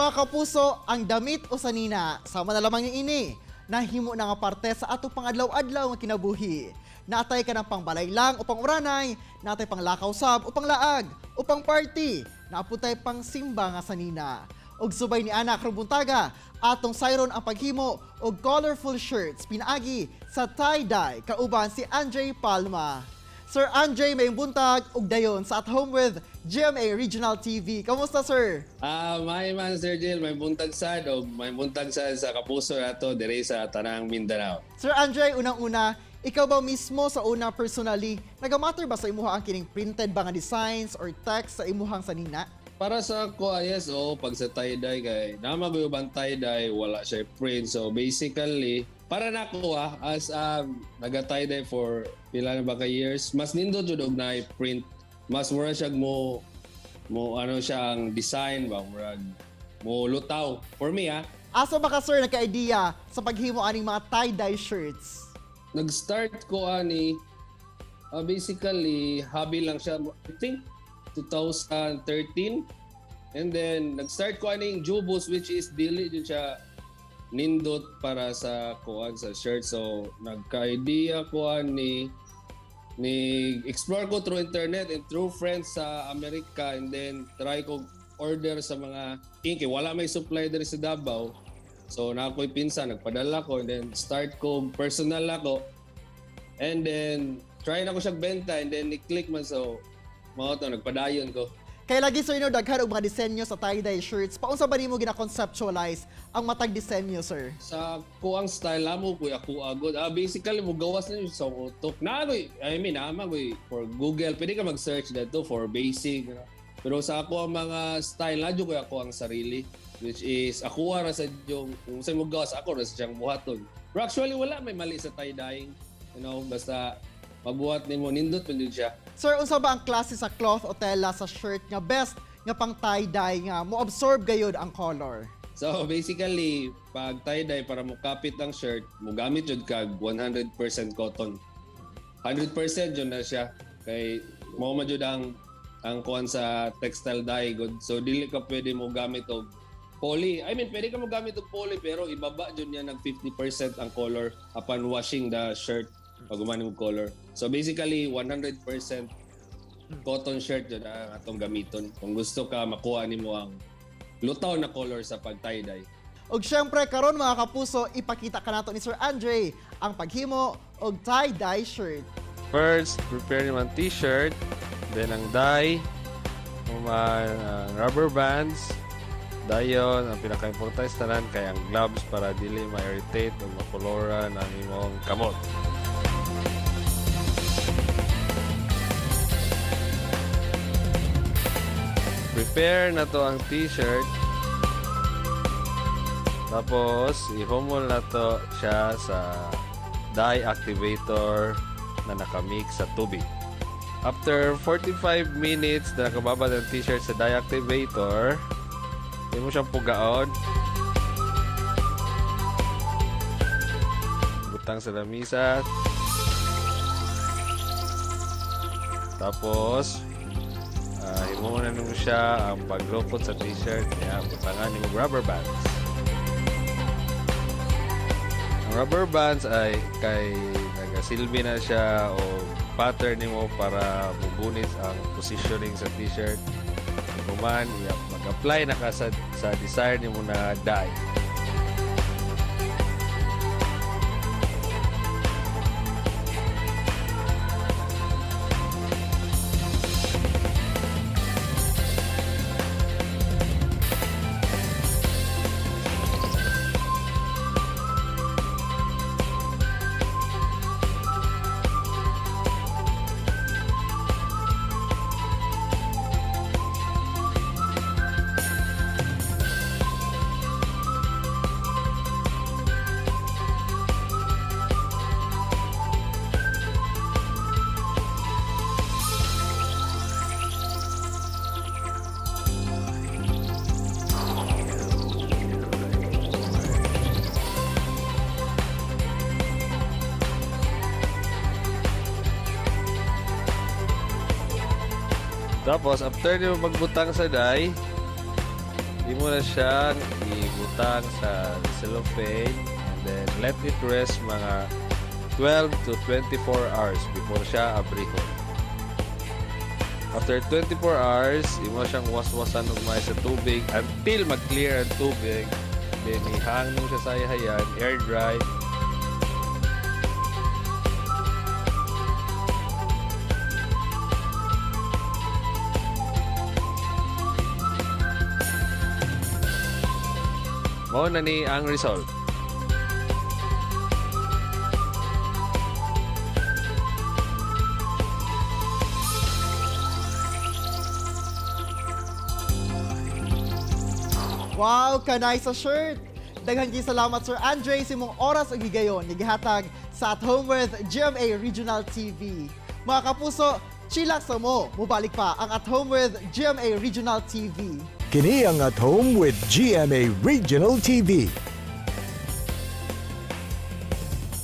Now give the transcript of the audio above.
Mga kapuso, ang damit o sanina, sama na lamang ini, nahimo na nga parte sa atong pangadlaw-adlaw nga kinabuhi. Natay ka ng pangbalay lang o panguranay, natay pang lakaw sab o panglaag, o pang party, naaputay pang simba nga sanina. Og subay ni ana karong buntaga, atong sayron ang paghimo og colorful shirts pinaagi sa tie-dye kauban si Andre Palma. Sir Andre, may buntag ug dayon sa At Home with GMA Regional TV. Kamusta, sir? May man, Sir Jill, may buntag sad o may buntag sad sa kapuso nato dire sa tanang Mindanao. Sir Andre, unang-una, ikaw ba mismo sa una personally, nagamatter ba sa imuha ang kining printed ba nga designs or text sa imuhang sanina? Para sa ako, yes, oh, pag sa tie-dye kay nama ko yung tie-dye, wala siya print. So basically, para nako as naga tie-dye for pila na ba ka years, mas nindot jud og naay print. Mas mura siya mo mo ano siya ang design ba, murag mo lutaw. For me Asa ba ka, sir, nagka-idea sa paghimo aning mga tie-dye shirts? Nag-start ko ani basically hobby lang siya, I think 2013, and then nag-start ko aning jubos, which is dili jud siya nindot para sa kuan sa shirt. So nagka-idea ko ani ni explore ko through internet and through friends sa Amerika, and then try ko order sa mga ink. Eh, wala may supply diri sa Davao, so na ako'y pinsan nagpadala ko, and then start ko personal ako, and then try na ko siya benta, and then ni-click man, so mao to nagpadayon ko. Kay lagi, sir, no, daghan og mga disenyo sa tie-dye shirts. Paunsa ba nimo gina-conceptualize ang matag disenyo, sir? Sa kuang style amo ko ako agod. Basically mo gawas na yun sa utok. Na ako, I mean, naman ko for Google, pwede ka mag-search dito for basic. You know? Pero sa ako ang mga style na ko ako ang sarili, which is ako ra sa yung kung sa mo gawas ako ra sa siyang buhaton. Pero actually wala may mali sa tie-dyeing. Basta mabuhat nimo nindot man jud siya. Sir, unsa ba ang klase sa cloth o tela sa shirt nga best nga pang tie-dye nga mo absorb gayud ang color? So basically, pag tie-dye para mo kapit ang shirt, mo gamit jud kag 100% cotton. 100% jud na siya kay mao man jud ang kuan sa textile dye good. So dili ka pwede mo gamit og poly. I mean, pwede ka mo gamit og poly pero ibaba jud niya nag 50% ang color upon washing the shirt pag humani mo color. So basically 100% cotton shirt jud ang atong gamiton. Kung gusto ka makuha nimo ang lutaw na color sa pag tie-dye. Og syempre karon, mga kapuso, ipakita ka nato ni Sir Andre ang paghimo og tie-dye shirt. First, prepare naman t-shirt, then ang dye, human ang rubber bands, dayon ang pinaka-importante sa tanan kay ang gloves para dili ma-irritate o makoloran ang imong kamot. Prepare na to ang t-shirt. Tapos, ihumol na to siya sa dye activator na nakamix sa tubig. After 45 minutes na nakababad ang t-shirt sa dye activator, hindi mo siyang pugaon. Butang sa lamisa. Tapos, himuon na nimo siya ang paglukot sa t-shirt. Kaya butangan nimo rubber bands. Ang rubber bands ay kay nagasilbi na siya o pattern nimo para mugunit ang positioning sa t-shirt. Human, mag-apply na ka sa desire nimo na dye. Tapos, after nyo magbutang sa dye, Imo na siyang ibutang sa cellophane and then let it rest mga 12 to 24 hours before siya abrihon. After 24 hours, imo siyang waswasan og may sa tubig until mag-clear ang tubig. Then ihang mo siya sa ihayan, air dry. Mao na ni ang result. Wow, kanay sa shirt! Daghan kay salamat, Sir Andre, sa imong oras ug higayon nga gihatag sa At Home with GMA Regional TV. Mga kapuso, chillax sa mo, mubalik pa ang At Home with GMA Regional TV. Kini ang At Home with GMA Regional TV.